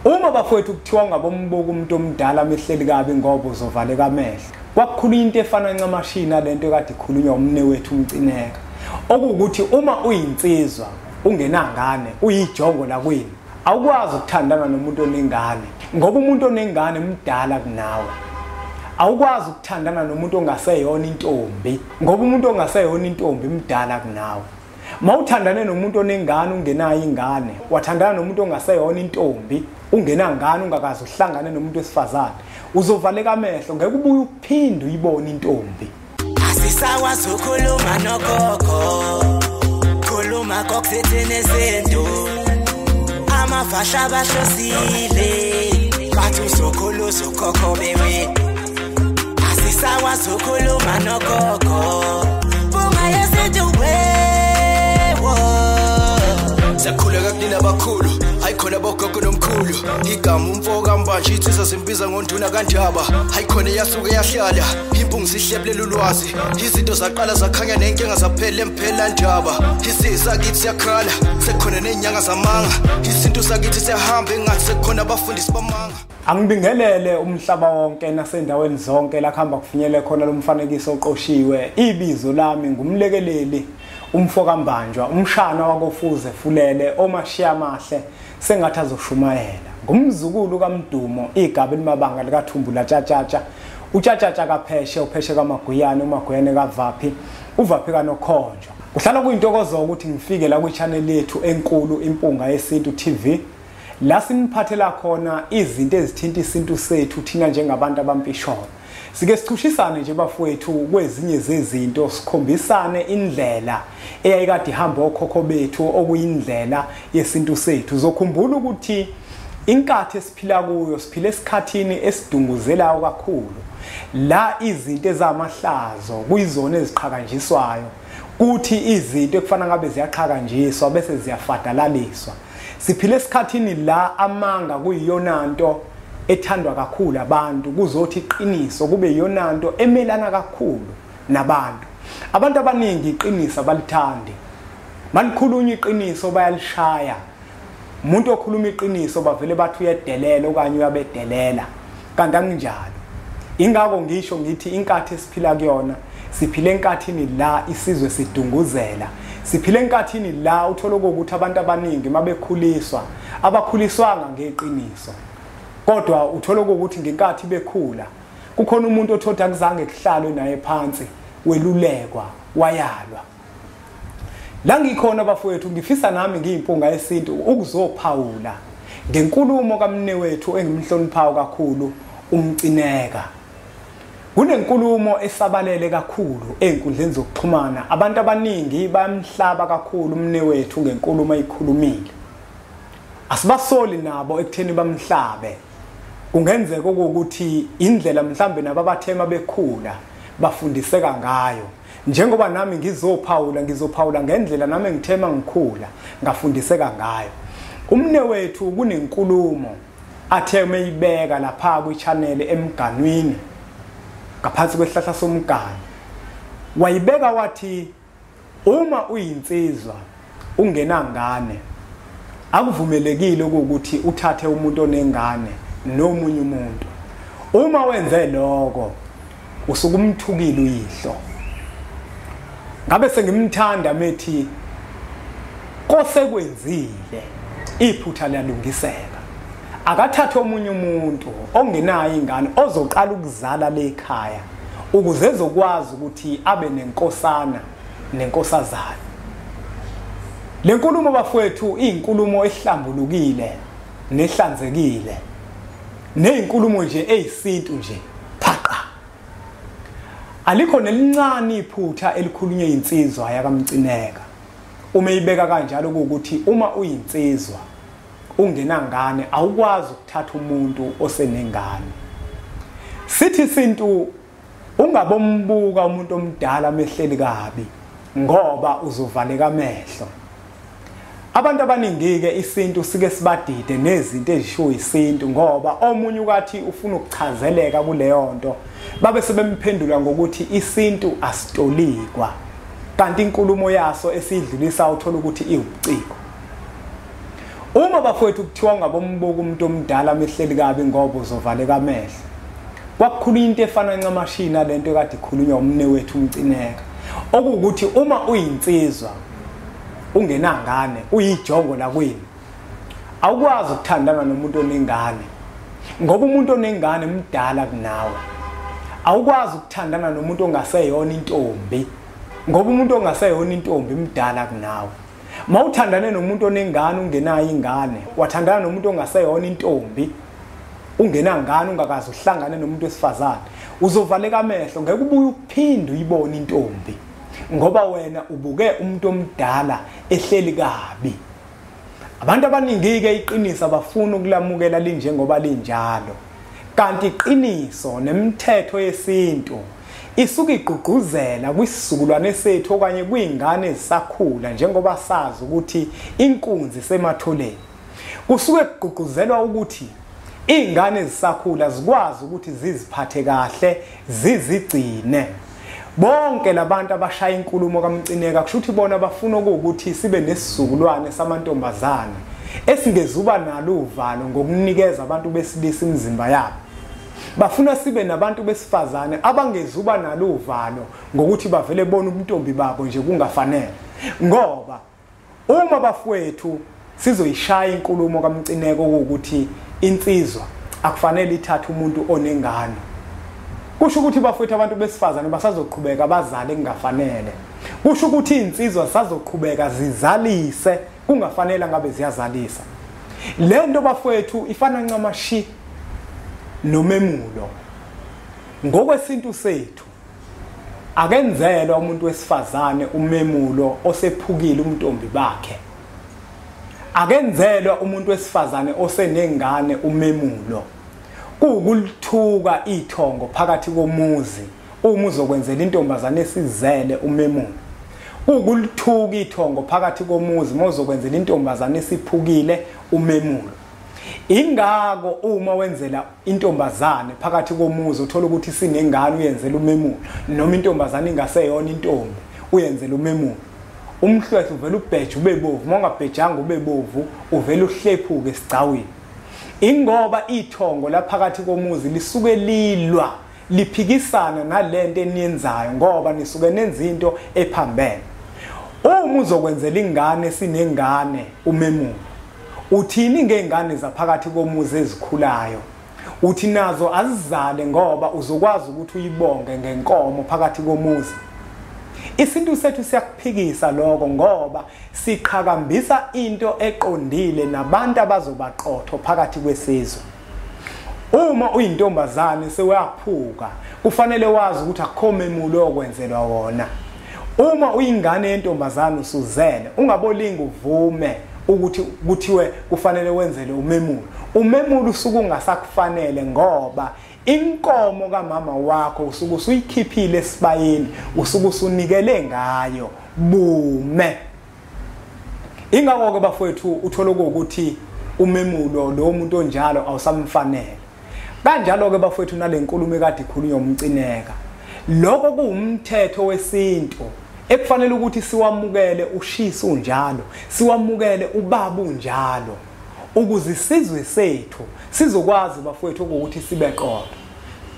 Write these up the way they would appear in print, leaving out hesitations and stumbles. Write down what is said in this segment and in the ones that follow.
Uma bafowethu kuthiwa ungabombuka umuntu omdala mehleli kabi ngoba uzovaleka amehlo. Kwakukhulunywa into efana ncamashina lento ekade ikhulunywa umne wethu uMcineka. Okuwukuthi uma uyinsizwa ungenangane uyijongo lakwini, awukwazi ukuthandana nomuntu onengane ngoba umuntu onengane mdala kunawe. Awukwazi ukuthandana nomuntu ongaseyona intombi ngoba umuntu ongaseyona intombi mdala kunawe. Mawuthandane nomuntu onengane ungenayo ingane, wathandana nomuntu ongaseyona intombi ungenangane ungakaze uhlangane nomuntu wesifazane, uzovaleka amehlo, ngeke ubuye uphinde uyibone intombi. Asisakwazi ukukhuluma nogogo, khuluma kokuthini izinto, amafasha bahlosile, bathi uzokhulu uzokhokho bewe. Asisakwazi ukukhuluma nogogo, bunga yesintu wewo. Siyakhuleka kunina abakhulu, hayikhona bogogo nomkhulu. Igama umfo kaMbanje insizwa zimbiza ngonduna kaNdaba. Hayikhona eyasuke yahlala, impungu sihlebulela ulwazi. Izinto zaqala zakhanya nenkinga zaphela emphela ndaba. Isizwe sakithi siyakhala, sekukhona nezinyanga zamanga. Isintu sakithi siyahamba engathi sekukhona abafundisi bamanga. Angibingelele umhlaba wonke nasendaweni zonke la kuhamba kufinyele khona lomfanekiso oqoshiwe. Ibizo lami ngumlekeleli umfo kaMbanjwa, umshana wakofuze fulele omashiya amahle sengathi azoshumayela. Ngumzukulu kaMdumo, igaba elimabanga likaThumbula Tshatshatsha, uTshatshatsha kaPheshe, uPheshe kaMaguyane, uMaguyane kaVaphi, uVaphi kaNokhonjwa. Kuhlala kuyintokozo ukuthi ngifike la kwi-channel yethu enkulu Impunga Yesintu TV, la siniphathela khona izinto ezithinta isintu sethu thina njengabantu abampisholo. Sike sichushisane nje bafowethu kwezinye zezinto, sikhombisane indlela eyayikade ihamba okhokho bethu okuyindlela yesintu sethu. Uzokhumbula ukuthi inkathi esiphila kuyo siphila esikhathini esidunguzelayo kakhulu, la izinto ezamahlazo kuyizona eziqhakanjiswayo, kuthi izinto ekufana ngabe ziyaqhakanjiswa bese ziyafadalaliswa. Siphila esikhathini la amanga kuyiyona nto ethandwa kakhulu abantu, kuzothi iqiniso kube iyona nto emelana kakhulu nabantu. Abantu abaningi iqiniso abalithandi, malikhulunywa iqiniso bayalishaya. Umuntu okhuluma iqiniso bavele bathi uyedelela okanye uyabedelela, kanti akunjalo. Ingakho ngisho ngithi inkathi esiphila kuyona, siphile enkathini la isizwe sidunguzela, siphile enkathini la uthola ukuthi abantu abaningi mabekhuliswa abakhuliswanga ngeqiniso, kodwa uthola ukuthi ngenkathi bekhula kukhona umuntu othothi akuzange kuhlalwe naye phansi, welulekwa, wayalwa. La ngikhona bafowethu, ngifisa nami ngiyimpunga yesintu ukuzophawula ngenkulumo kamne wethu engimhloniphayo kakhulu, uMcineka. Kunenkulumo esabalele kakhulu ey'nkundleni zokuxhumana, abantu abaningi bayamhlaba kakhulu umne wethu ngenkulumo ayikhulumile. Asibasoli nabo ekutheni bamhlabe, kungenzeka ukuthi indlela mhlambe nabo abathema bekhula bafundiseka ngayo. Njengoba nami ngizophawula, ngizophawula ngendlela nami engithema ngikhula ngafundiseka ngayo. Umne wethu kunenkulumo athe umeyibeka lapha kwi-channel emganwini ngaphansi kwesihlahla somganu, wayibeka wathi uma uyinsizwa ungenangane akuvumelekile ukuthi uthathe umuntu onengane nomunye umuntu. Uma wenze lokho usukumthukile uyihlo. Ngabe sengimthanda methi kosekwenzile iphutha liyalungiseka, akathathe omunye umuntu ongenayo ingane ozoqala ukuzala lekhaya ukuze ezokwazi ukuthi abe nenkosana nenkosazana. Lenkulumo bafowethu iyinkulumo ehlambulukile nehlanzekile, neyinkulumo nje eyisintu nje phaqa. Alikho nelincane iphutha elikhulunywe insizwa yakaMcineka. Uma ibeka kanjalo ukuthi uma uyinsizwa ungenangane awukwazi ukuthatha umuntu osenengane. Sithi isintu ungabombuka umuntu omdala mehleli kabi ngoba uzovaleka amehlo. Abantu abaningi-ke isintu sike sibadide nezinto ezishiwo isintu, ngoba omunye ukathi ufuna ukuchazeleka kuleyo nto babe sebemphendula ngokuthi isintu asitolikwa, kanti inkulumo yaso esiyidlulisa uthola ukuthi iwubuciko. Uma bafowethu kuthiwa ungabombuka umuntu omdala mehleli kabi ngoba uzovaleka amehlo, kwakukhulunywa into efana ncamashina lento ekade ikhulunywa umne wethu uMcineka, okuwukuthi uma uyinsizwa ungenangane uyijongo lakwini, awukwazi ukuthandana nomuntu onengane ngoba umuntu onengane mdala kunawe. Awukwazi ukuthandana nomuntu ongaseyona intombi ngoba umuntu ongaseyona intombi mdala kunawe. Mawuthandane nomuntu onengane ungenayo ingane, wathandana nomuntu ongaseyona intombi ungenangane, ungakaze uhlangane nomuntu wesifazane, uzovaleka amehlo, ngeke ubuye uphinde uyibone intombi ngoba wena ubuke umuntu omdala ehleli kabi. Abantu abaningi-ke iqiniso abafuna ukulamukela linjengoba linjalo, kanti iqiniso nemithetho yesintu isuke igqugquzela kwisizukulwane sethu okanye kwiy'ngane ezisakhula, njengoba sazi ukuthi inkunzi isematholeni. Kusuke kugqugquzelwa ukuthi iy'ngane ezisakhula zikwazi ukuthi ziziphathe kahle, zizigcine. Bonke labantu abashaya inkulumo kaMcineka kusho ukuthi bona bafuna ukuthi sibe nesizukulwane samantombazane esingezuba nalo uvalo ngokunikeza abantu besilisa imizimba yabo. Bafuna sibe nabantu besifazane abangezuba nalo uvalo ngokuthi bavele bona ubuntombi babo nje kungafanele. Ngoba uma bafowethu sizoyishaya inkulumo kaMcineka ukuthi insizwa akufanele ithathe umuntu onengane, kusho ukuthi bafowethu abantu besifazane basazoqhubeka bazale kungafanele. Kusho ukuthi insizwa zisazoqhubeka zizalise kungafanele ngabe ziyazalisa. Le nto bafowethu ifana ncamashi nomemulo. Ngokwesintu sethu akenzelwa umuntu wesifazane umemulo osephukile umntombi bakhe. Akenzelwa umuntu wesifazane osenengane umemulo. Kuwukulithuka ithongo phakathi komuzi uma uzokwenzela intombazane esizele umemulo. Kuwukulithuka ithongo phakathi komuzi uma uzokwenzela intombazane esiphukile umemulo. Ingako uma wenzela intombazane phakathi komuzi uthola ukuthi sinengane uyenzela umemulo, noma intombazane ingaseyona intombi uyenzela umemulo, umhlwehlwe uvela ubheje ube bovu, uma ungabhejanga ube bovu uvela uhlephuke esigcawini. Ingoba ithongo laphakathi komuzi lisuke lilwa liphikisana nalento eniyenzayo ngoba nisuke nenza into ephambene. Uma uzokwenzela ingane sinengane umemulo, uthini ngengane zaphakathi komuzi ezikhulayo? Uthi nazo azizale ngoba uzokwazi ukuthi uyibonge ngenkomo phakathi komuzi. Isintu sethu siyakuphikisa lokho ngoba siqhakambisa into eqondile nabantu abazobaqotho phakathi kwesizwe. Uma uyintombazane sewuyaphuka, kufanele wazi ukuthi akukho memulo okwenzelwa wona. Uma uyingane yentombazane usuzele, ungabolinga uvume ukuthi kuthiwe kufanele wenzele umemulo. Umemulo usuke ungasakufanele ngoba inkomo kamama wakho usuke usuyikhiphile esibayeni, usuke usunikele ngayo bume. Ingakho-ke bafowethu uthola ukuthi umemulo lo muntu onjalo awusamfanele. Kanjalo-ke bafowethu nale nkulumo ekade ikhulunywa uMcineka, lokho kuwumthetho wesintu ekufanele ukuthi siwamukele ushisa unjalo, siwamukele ubaba unjalo, ukuze isizwe sethu sizokwazi bafowethu ukuthi sibe qotho.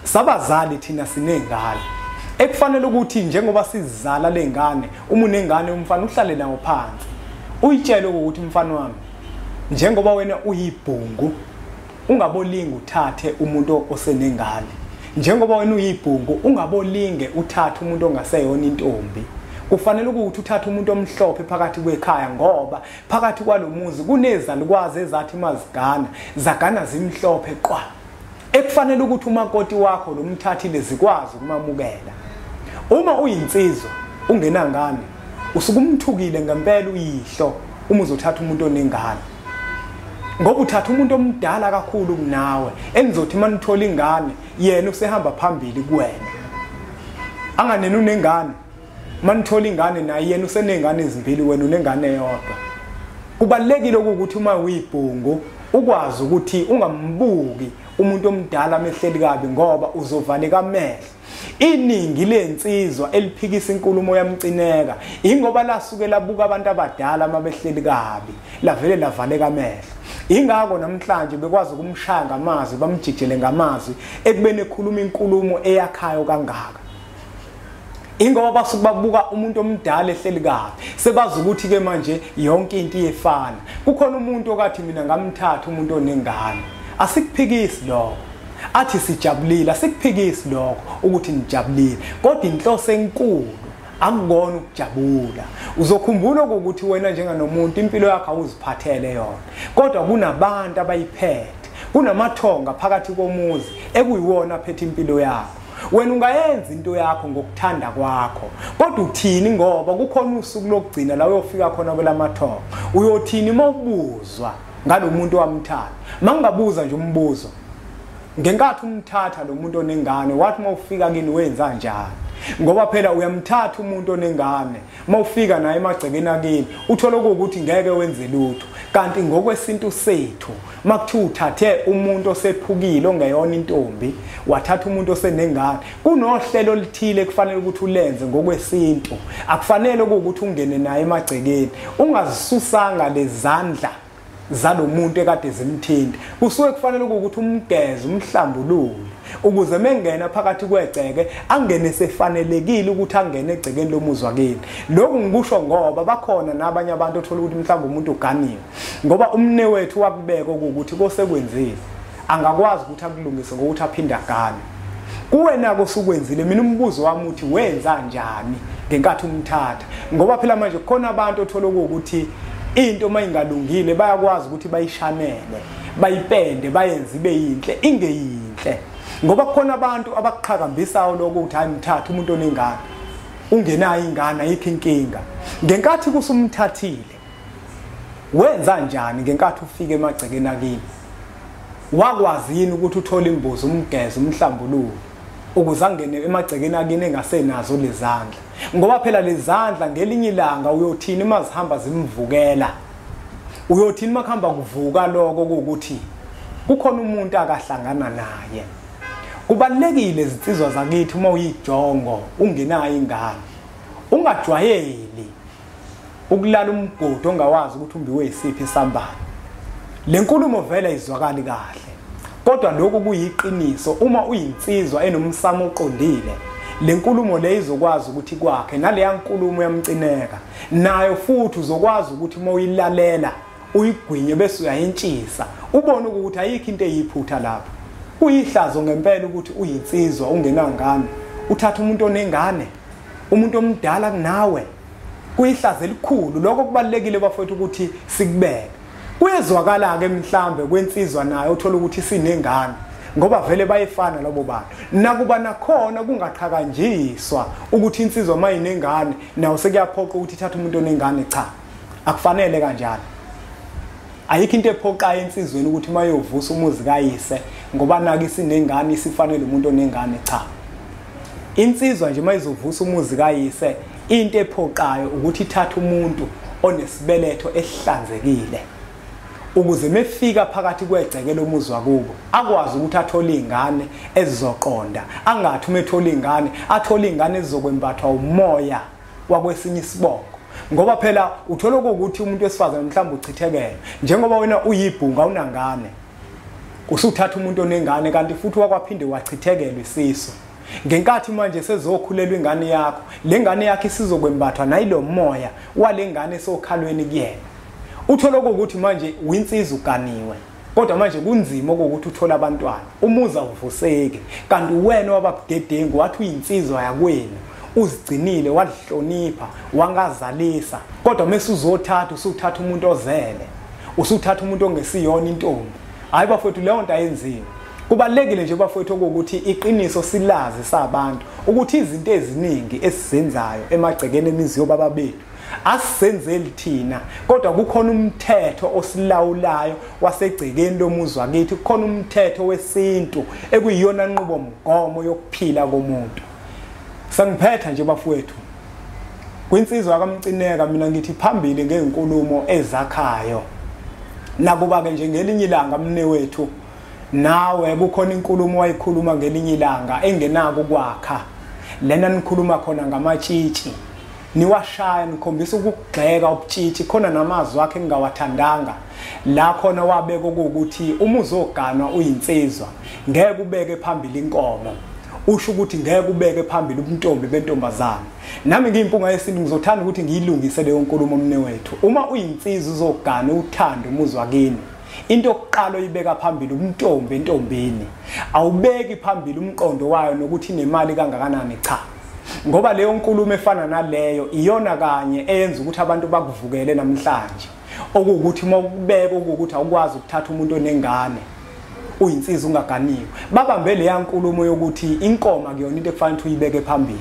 Sabazali thina sinengane ekufanele ukuthi njengoba sizala lengane, uma unengane umfana uhlale nawo phansi uyitshele ukuthi mfana wami, njengoba wena uyibhungu ungabolinga uthathe umuntu osenengane, njengoba wena uyibhungu ungabolinge uthathe umuntu ongaseyona intombi. Kufanele ukuthi uthathe umuntu omhlophe phakathi kwekhaya ngoba phakathi kwalomuzi kunezalukwazi ezathi mazigana zagana zimhlophe qwa, ekufanele ukuthi umakoti wakho lomthathile zikwazi ukumamukela. Uma uyinsizwa ungenangane usuke umthukile ngempela uyihlo uma uzothatha umuntu onengane, ngoba uthatha umuntu omdala kakhulu kunawe enizothi manithola ingane yena usehamba phambili kuwena. Anganeni unengane, manithola ingane naye yena usenengane ezimbili, wena unengane eyodwa. Kubalekile ukuthi uma uyibhungu ukwazi ukuthi ungambuki umuntu omdala amehleli kabi ngoba uzovaleka amehlo. Iningi lensizwa eliphikisa inkulumo yaMcineka ingoba lasuke labuka abantu abadala mabehleli kabi, lavele lavaleka amehlo. Ingakho namhlanje bekwazi ukumshaya ngamazwi, bamjijele ngamazwi ekubeni ekhuluma inkulumo eyakhayo kangaka. Ingoba basuke babuka umuntu omdala ehleli kabi, sebazi ukuthi ke manje yonke into iyefana. Kukhona umuntu okathi mina ngamthatha umuntu onengane, asikuphikisi lokho. Athi sijabulile, asikuphikisi lokho ukuthi nijabulile, kodwa inhloso enkulu akukona ukujabula. Uzokhumbula ukuthi wena njenganomuntu impilo yakho awuziphathele yona, kodwa kunabantu abayiphethe, kunamathonga phakathi komuzi ekuyiwona aphethe impilo yakho. Wena ungayenza into yakho ngokuthanda kwakho, kodwa uthini ngoba kukhona usuku lokugcina la uyofika khona kwelamathonga? Uyothini mawubuzwa ngalomuntu owamthatha? Mangingabuza nje umbuzo, ngenkathi umthatha lo muntu onengane, wathi mawufika kini wenza njani? Ngoba phela uyamthatha umuntu onengane, mawufika naye emagcekeni akini uthola ukuthi ngeke wenze lutho. Kanti ngokwesintu sethu makuthiwa uthathe umuntu osephukile ongeyona intombi, wathatha umuntu osenengane, kunohlelo oluthile kufanele ukuthi ulenze ngokwesintu. Akufanele ukuthi ungene naye emagcekeni ungazisusanga lezandla zalomuntu ekade zimthinta. Kusuke kufanele ukuthi umgeze, umhlambulule, ukuze mengena phakathi kwegceke angene sefanelekile ukuthi angene egcekeni lomuzi wakini. Lokhu ngikusho ngoba bakhona nabanye abantu othola ukuthi mhlawumbe umuntu uganiwe, ngoba umne wethu wakubeka ukuthi kosekwenzile angakwazi ukuthi akulungise ngokuthi aphinde agane. Kuwena kosukwenzile, mina umbuzo wami uthi wenza njani ngenkathi umthatha? Ngoba phela manje kukhona abantu othola ukuthi into mayingalungile bayakwazi ukuthi bayishanele, bayipende, bayenze ibe yinhle ingeyinhle. Ngoba kukhona abantu abakuqhakambisayo lokho ukuthi hayi mthatha umuntu onengane, ungenayo ingane ayikho inkinga. Ngenkathi kusumthathile wenza njani ngenkathi ufike emagcekeni akini? Wakwazi yini ukuthi uthole imbuzi, umgeze, umhlambululo ukuze angene emagcekeni akini engasenazo lezandla? Ngoba phela lezandla ngelinye ilanga uyothini mazihamba zimvukela? Uyothini makuhamba kuvuka lokho ukuthi kukhona umuntu akahlangana naye? Kubalekile izinsizwa zakithi uma uyijongo ungenayo ingane, ungajwayeli ukulala umgodi ongawazi ukuthi umbiwe isiphi isambane. Le nkulumo vele izwakali kahle, kodwa lokhu kuyiqiniso. Uma uyinsizwa enomsamo oqondile, le nkulumo le izokwazi ukuthi kwakhe naleya nkulumo yaMcineka nayo futhi uzokwazi ukuthi uma uyilalela uyigwinye bese uyayintshisa, ubone ukuthi ayikho into eyiphutha lapho. Kuyihlazo ngempela ukuthi uyinsizwa ungenangane uthatha umuntu onengane, umuntu omdala kunawe. Kuyihlazo elikhulu lokho. Kubalekile bafowethu ukuthi sikubeke. Kuyezwakala ke mhlambe kwensizwa nayo uthola ukuthi sinengane, ngoba vele bayefana labo bantu. Nakuba nakhona kungaqhakanjiswa ukuthi insizwa mayinengane nawo sekuyaphoqa ukuthi ithathe umuntu onengane, cha, akufanele kanjalo. Ayikho into ephoqayo insizweni ukuthi mayovusa umuzi kayise ngoba naki isinengane isifanele umuntu onengane, cha. Insizwa nje mayizovusa umuzi kayise, into ephoqayo ukuthi ithathe umuntu onesibeletho esihlanzekile, ukuze mefika phakathi kwegceke lomuzi wakubo akwazi ukuthi athole ingane ezizoqonda, angathi uma ethola ingane athole ingane ezizokwembathwa umoya wakwesinye isibongo. Ngoba phela uthola ukuthi umuntu wesifazane mhlawumbe uchithekele, njengoba wena uyibhunga unangane, usuthatha umuntu onengane kanti futhi wakwaphinde wachithekelwa isisu. Ngenkathi manje sezokhulelwa ingane yakho, le ngane yakho isizokwembathwa nayilo moya wale ngane esokhalweni kuyena. Uthola ukuthi manje uyinsizwa uganiwe, kodwa manje kunzima ukuthi uthole abantwana, umuzi awuvuseki, kanti wena wababudedengu wathi uyinsizwa yakwenu, uzigcinile walihlonipha wangazalisa, kodwa mase uzothatha usuthatha umuntu ozele, usuthatha umuntu ongesiyona intombi. Hayi bafowethu, leyo nto ayenziwe. Kubalekile nje bafowethu ukuthi iqiniso silazi sabantu, ukuthi izinto eziningi esizenzayo emagcekeni emizi yobaba bethu asisenzeli thina, kodwa kukhona umthetho osilawulayo wasegcekeni lomuzi wakithi, kukhona umthetho wesintu ekuyiyona nqubomgomo yokuphila komuntu. Sengiphetha nje bafowethu, kwinsizwa kaMcineka mina ngithi phambili ngezinkulumo ezakhayo. Nakuba ke nje ngelinye ilanga mne wethu nawe kukhona inkulumo wayikhuluma ngelinye ilanga engenako ukwakha, Lena nikhuluma khona ngamatshitshi, niwashaya nikhombisa ukugxeka ubutshitshi, khona namazwi akhe engingawathandanga la khona wabeka ukuthi uma uzoganwa uyinsizwa ngeke ubeke phambili inkomo, usho ukuthi ngeke ubeke phambili ubuntombi bentombazana. Nami ngiyimpunga yesintu ngizothanda ukuthi ngiyilungise leyo nkulumo mne wethu. Uma uyinsizwa uzogana uthando umuzwa kini, into yokuqala oyibeka phambili ubuntombi entombini, awubeki phambili umqondo wayo nokuthi inemali kangakanani, cha. Ngoba leyo nkulumo efana naleyo iyona kanye eyenza ukuthi abantu bakuvukele namhlanje, okuwukuthi uma ukubeka ukuthi awukwazi ukuthatha umuntu onengane uyinsizwa ungaganiwe, babambe leya nkulumo yokuthi inkomo akuyona into ekufanele ukuthi uyibeke phambili.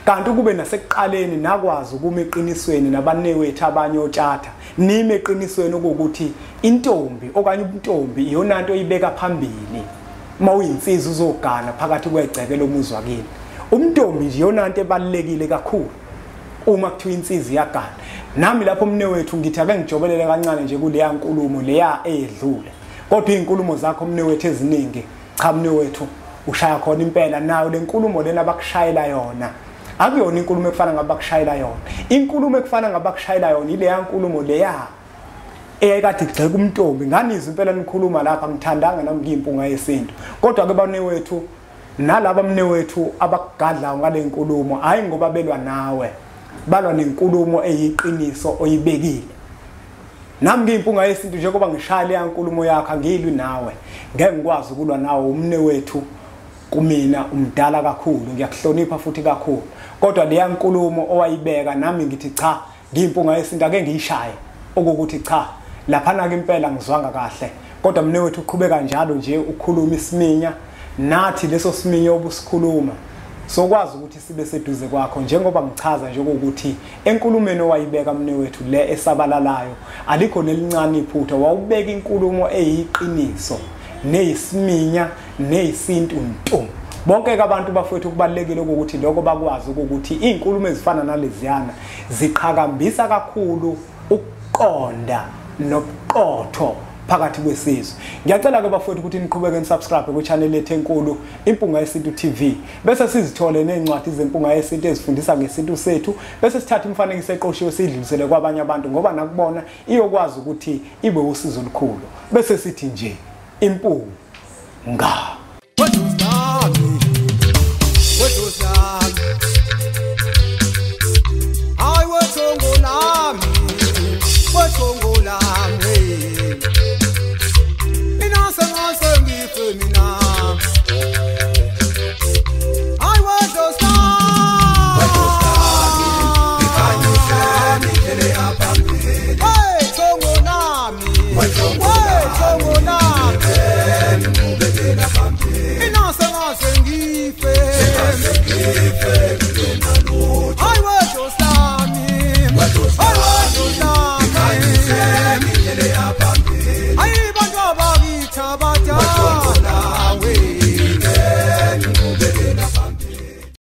Kanti kube nasekuqaleni nakwazi ukuma eqinisweni nabanewethu abanye otshatha, nime eqinisweni ukuthi intombi okanye ubuntombi iyona nto oyibeka phambili uma uyinsizwa uzogana phakathi kwegceke lomuzwa kini. Umntombi nje iyona nto ebalulekile kakhulu uma kuthiwa insizwa iyagana. Nami lapho mne wethu ngithi ake ngijobelele kancane nje kuleya nkulumo leya eyedlule, kodwa izinkulumo zakho mne wethu eziningi, cha mne wethu ushaya khona impela. Nayo le nkulumo lena abakushayela yona akuyona inkulumo ekufana ngabakushayela yona. Inkulumo ekufana ngabakushayela yona ileya nkulumo leya eyayikade igxeka umntombi. Nganizwa impela nikhuluma lapha, ngithandanga nami ngiyimpunga yesintu. Kodwa ke bane wethu nalaba mne wethu abakugadlayo ngale nkulumo, hayi ngoba belwa nawe, balwa nenkulumo eyiqiniso oyibekile. Nami ngiyimpunga yesintu njengoba ngishaya leya nkulumo yakho, angilwi nawe, ngeke ngikwazi ukulwa nawe umne wethu, kumina umdala kakhulu, ngiyakuhlonipha futhi kakhulu. Kodwa leya nkulumo owayibeka nami ngithi cha, ngiyimpunga yesintu ake ngiyishaye okukuthi cha, laphana ke impela ngizwanga kahle. Kodwa mne wethu uqhubeka njalo nje ukhuluma isiminya, nathi leso siminya obusikhuluma sokwazi ukuthi sibe seduze kwakho, njengoba ngichaza nje ukuthi enkulumeni owayibeka mne wethu le esabalalayo alikho nelincane iphutha, wawubeka inkulumo eyiqiniso neyisiminya neyisintu nto. Bonke ke abantu bafowethu kubalekile ukuthi lokho bakwazi ukuthi izinkulumo ezifana naleziyana ziqhakambisa kakhulu ukuqonda nobuqotho phakathi kwesizwe. Ngiyacela ke bafowethu ukuthi niqhubeke nisubscribe ku channel yethu enkulu Impunga Yesintu TV, bese sizithole nezincwadi zeMpunga Yesintu ezifundisa ngesintu sethu, bese sithatha imifanekiso eqoshiwe sidlulisele kwabanye abantu, ngoba nakubona iyokwazi ukuthi ibe usizo olukhulu. Bese sithi nje impunga.